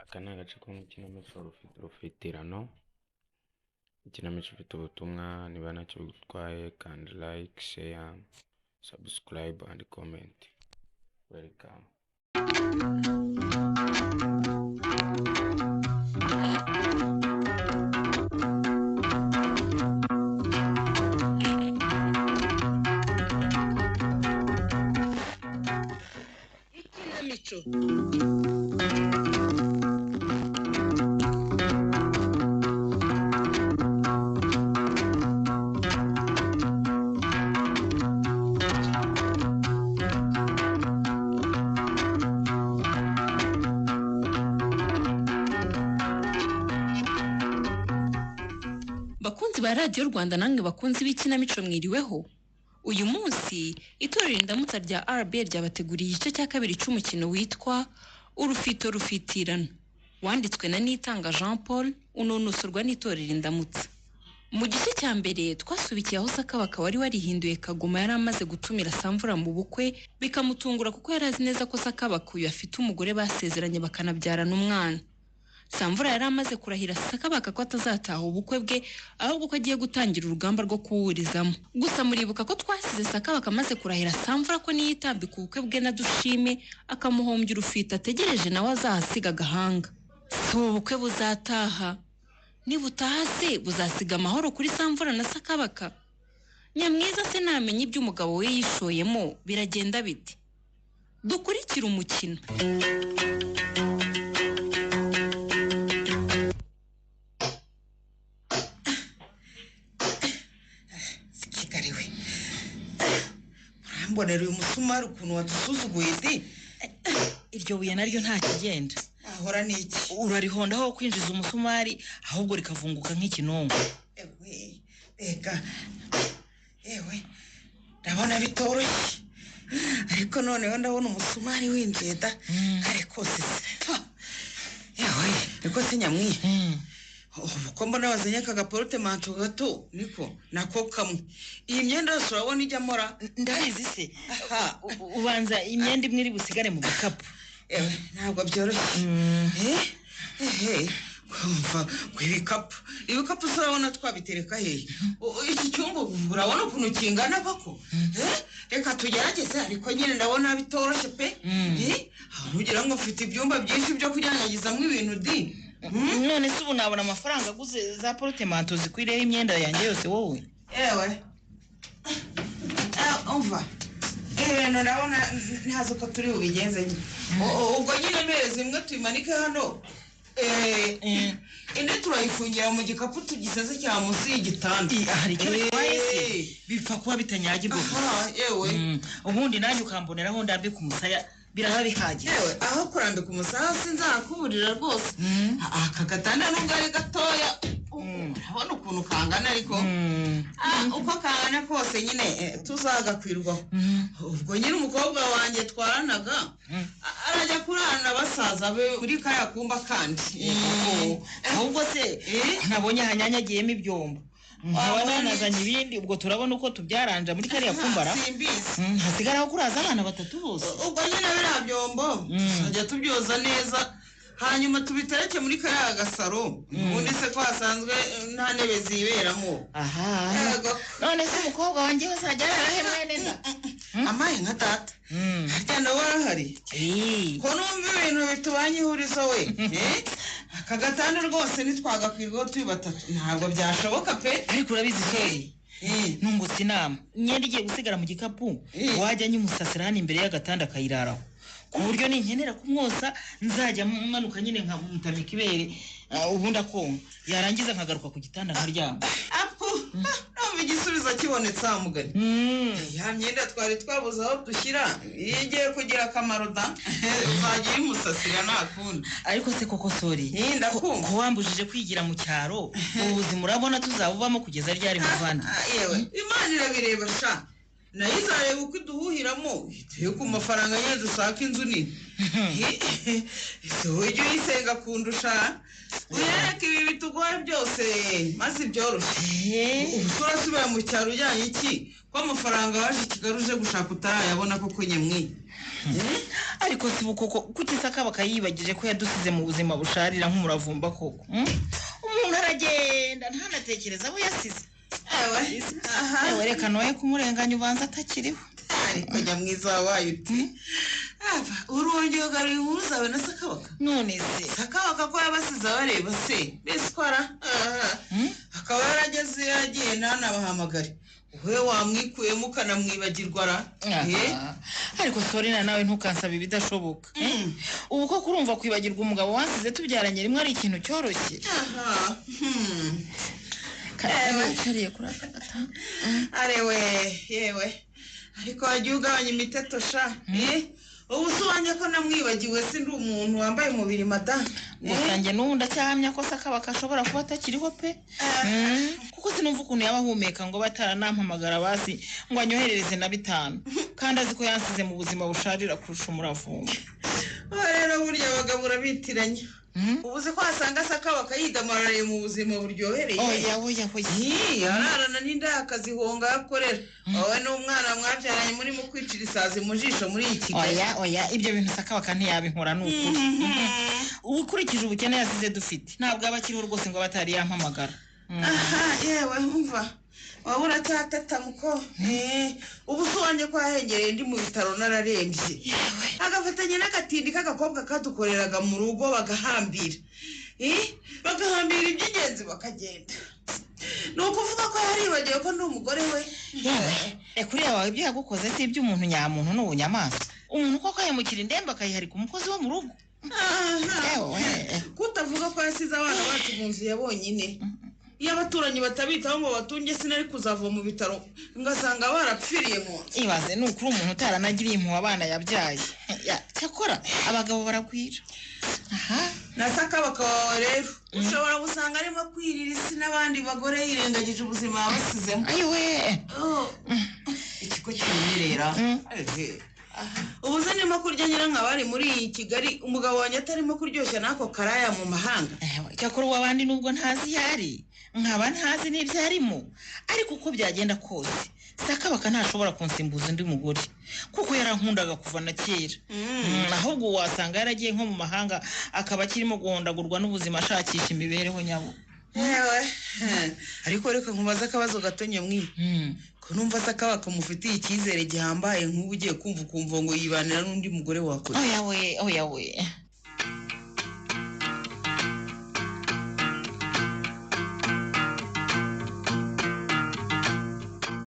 Aka ni agace ko mu ikinamico Rufitirano, ikinamico ifite ubutumwa, niba ntacyo bigutwaye kanda like, share, subscribe and comment. Welcome. Ikinamico. Bakunzi ba Radiyo Rwanda, namwe bakunzi b'ikinamico, mwiriweho. Uyu munsi itorero Indamutsa rya RBA ryabateguriye igice cya kabiri cy'umukino witwa Urufito Rufitirano, wanditswe na Nitanga Jean Paul, unonosorwa n'itorero Indamutsa. Mu gice cya mbere twasubikiye aho Sakabaka wari warihinduye Kagoma yari amaze gutumira Samvura mu bukwe, bikamutungura kuko yari azi neza ko Sakabaka uyu afite umugore basezeranye bakanabyarana umwana. Samvura yari amaze kurahira Sakabaka ko atazataha ubukwe bwe, ahubwo ko agiye gutangira urugamba rwo kuwuburizamo. Gusa muribuka ko twasize Sakabaka amaze kurahira Samvura ko niyitambika ubukwe bwe na Dushime akamuhombya urufito ategereje, nawe azahasiga agahanga. Si ubu bukwe buzataha? Nibutaha se buzasiga amahoro kuri Samvura na Sakabaka? Nyamwiza se namenya ibyo umugabo we yishoyemo biragenda bite? Dukurikire umukino. Kigali we, murambonera uyu musumari ukuntu wadusuzuguye di. Iryo buye naryo nta kigenda. Ahora ni iki? Urarihondaho kwinjiza umusumari, ahubwo rikavunguka nk'ikinonko. Ewe reka, ewe ndabona bitoroshye, ariko noneho ndabona umusumari winjiye da. Ariko se ewe, niko se nyamwiye, ubu ko mbona wazanye aka gaporutemanto gato, niko nako kamwe, iyi myenda yose urabona ijyamo ra? Ndabizi se. Aha. Ubanza imyenda imwe iri busigare mu gikapu. Ewe ntabwo byoroshye. Ehe, kumva ngo ibikapu, ibikapu se urabona twabitereka hehe? Iki cyumba urabona ukuntu kingana koko? Reka tugerageze, ariko nyine ndabona bitoroshye pe. Aho ugira ngo mfite ibyumba byinshi byo kunyanyagizamo ibintu di. None se ubu nabona amafaranga aguze za porutemanto zikwiriyeho imyenda yanjye yose wowe? Ewe, umva, ibintu ndabona ntazi uko turi bubigenze nyine. Ubwo nyine mpereza imwe tuyimanike hano, indi turayifungira mu gikapu tugiseze cya munsi y'igitanda. Hari icyo bitwaye se? Bipfa kuba bitanyagirwa gusa. Aha, yewe. Ubundi nanjye ukamboneraho ndambika umusaya, biraba bihagije. Yewe, aho kurambika umusaya sinzakuburira rwose. Aka gatanda nubwo ari gatoya, urabona ukuntu kangana, ariko uko kangana kose nyine tuzagakwirwaho. Ubwo nyine umukobwa wanjye twaranaga arajya kurarana basaza be muri kariya kumba kandi. Ahubwo se nabonye hanyanyagiyemo ibyombo, nkaba Wabona nanazanye iki? ibindi, ubwo turabona uko tubyaranja muri kariya kumbara. Simbizi. Hasigaraho kuraza abana batatu bose. Ubwo nyine biriya byombo tuzajya tubyoza neza, hanyuma tubitereke muri kariya gasaro. Ubundi se ko hasanzwe nta ntebe ziberamo? Aha. Yego. None se umukobwa wanjye we azajya arara he mwene da? Amaye nka data, harya nawe arahari? Ko numva ibintu bitubanye ihurizo we. Aka gatanda rwose ntitwagakwirwaho turi batatu, ntabwo byashoboka pe. Ariko urabizi sori, nungutse inama: imyenda igiye gusigara mu gikapu, wajya nyimusasira hano imbere y'agatanda akayiraraho, ku buryo ninkenera kumwosa nzajya manuka nyine nkamutamika ibere, ubundi akonka, yarangiza nkagaruka ku gitanda nkaryama. Apu, numva igisubizo kibonetse wa mugani. Ya myenda twari twabuze aho dushyira iyo igiye kugira akamaro da, uzajya uyimusasira nta kundi. Ariko se koko sori, Ndakumva. ko wambujije kwigira mu cyaro, ubu buzima urabona tuzabubamo kugeza ryari muvandi? Yewe, Imana irabireba sha, nayo izareba uko iduhuhiramo, ituye ku mafaranga nyine dushaka inzu nini. Ese wowe ujye uyisenga kundusha, uyereke ibi bitugoye byose maze ibyoroshye. Ubu se urasubira mu cyaro ujyanye iki, ko amafaranga waje i Kigali uje gushaka utarayabona koko nyamwi? Ariko si koko kuki Sakabaka yibagije ko yadusize mu buzima busharira nk'umuravumba koko? Umuntu aragenda ntanatekereza abo yasize. Ewe, reka noye kumurenganya, ubanza atakiriho. Ariko nyamwiza, wabaye uti urongeye ugaruye inkuru zawe na Sakabaka. None se? Sakabaka ko yabasize abareba se, mbese ko ara akaba yarageze iyo yagiye ntanabahamagare, wowe wamwikuyemo ukanamwibagirwa ra? Ariko Sorina, nawe ntukansabe ibidashoboka. Ubu ko kurumva kwibagirwa umugabo wansize tubyaranye rimwe ari ikintu cyoroshye? Kariye kuri aka gatanda. Arewe yewe, ariko wagiye ugabanya imiteto sha. Ubu se uwanjye ko namwibagiwe, si ndi umuntu wambaye umubiri madamu? Gusa njye n'ubu ndacyahamya ko Sakabaka ashobora kuba atakiriho pe, kuko sinumva ukuntu yaba ahumeka ngo bataranampamagara basi ngo anyoherereze na 5, kandi azi ko yansize mu buzima busharira kurusha umuravumba. Rero burya abagabo urabitiranya. Ubu uzi ko wasanga Sakabaka yidamarariye mu buzima buryohereye? Oya, oya, oya. Ararana n'indaya akazihonga aho akorera, wowe n'umwana mwabyaranye murimo kwicira isazi mu jisho muri iyi Kigali. Oya, oya, ibyo bintu Sakabaka ntiyabinkora, ni ukuri. Ubu ukurikije ubukene yasize dufite, ntabwo aba akiriho rwose ngo abe atari yampamagara. Aha, yewe, umva, waba uracyatata muko. Ubu se uwanjye ko yahengereye ndi mu bitaro nararembye, agafatanya n'agatindi k'agakobwa kadukoreraga mu rugo, bagahambira bagahambira iby'ingenzi bakagenda, ni ukuvuga ko yaribagiwe ko ndi umugore we? Yewe, kuriya wawe ibyo yagukoze si iby'umuntu nyamuntu, ni ubunyamaswa. Umuntu koko ahemukira indembe akayiharika umukozi wo mu rugo? Kutavuga ko yasize abana bacu mu nzu ya bonyine, iyo abaturanyi batabitaho ngo batunge, sinari kuzava mu bitaro ngasanga barapfiriye mu nzu. Ibaze, ni ukuri, umuntu utaranagiriye impuhwe abana yabyaye. Cyakora abagabo baragwira aha. Na Sakabaka wawe rero ushobora gusanga arimo kwirira isi n'abandi bagore, yirengagije ubuzima yabasizemo. Ayiwe! Ikigo kimerera. Ubu se ndimo kurya nyirankabari muri iyi Kigali, umugabo wanjye atarimo kuryoshya n'ako karaya mu mahanga? Cyakora uw'abandi, nubwo ntazi iyo ari, nkaba ntazi n'ibyo arimo, ariko uko byagenda kose Sakabaka ntashobora kunsimbuza undi mugore, kuko yarankundaga kuva na kera. Ahubwo wasanga yaragiye nko mu mahanga, akaba akirimo guhondagurwa n'ubuzima ashakisha imibereho nyabo. Yewe, ariko reka nkubaze akabazo gato nyamwi. Ko numva Sakabaka mufitiye icyizere gihambaye, nk'ubu ugiye kumva ukumva ngo yibanira n'undi mugore, wakoze? Oya we, oya we.